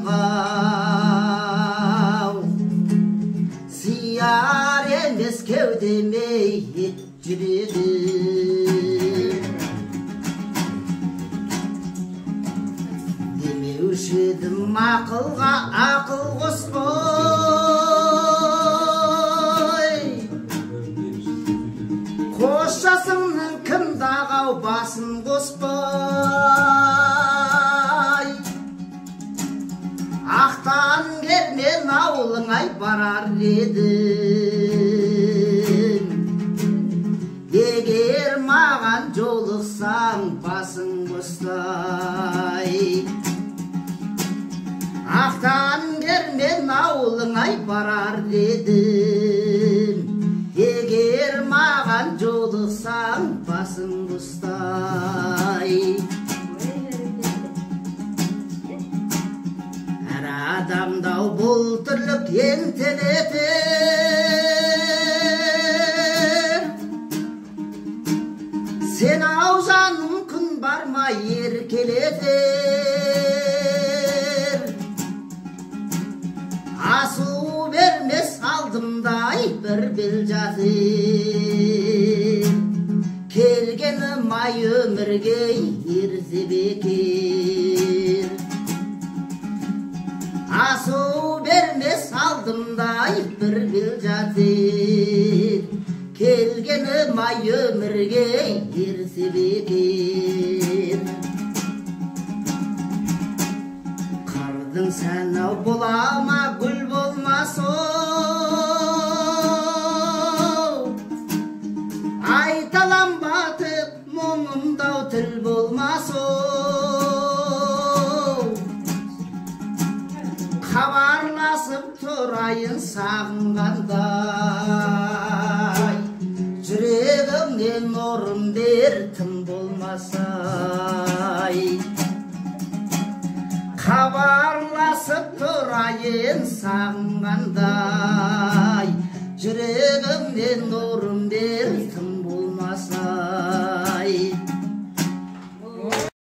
адамға сияр емес кеудеме ет жүрегім. Демеуші едім ақылға ақыл қоспай, қос жасыңның кім дағау басын қоспай. Ақтан кермен ауылыңай барар едім, егер маған жолықсаң басың қостай. Ақтан кермен ауылыңай барар едім, егер маған жолықсаң басың қостай. Әр адамдау бұл тірлік ентелетер, сен ау жаным күн барма еркелетер. Асу бермес алдымдай бір бел жатыр, келгенім ай өмірге ерзе бекер. Асу бермес алдымдай бір бел жатыр, келгенім ай өмірге ерзе бекер. Қардың сәні бола ма гүл болмас оу, айталам батып мұңымдау тіл болмас оу. Хабарласып тұрайын сағынғандай, жүрегімнен орын бер тым болмасай. Хабарласып тұрайын сағынғандай, жүрегімнен орын бер тым болмасай.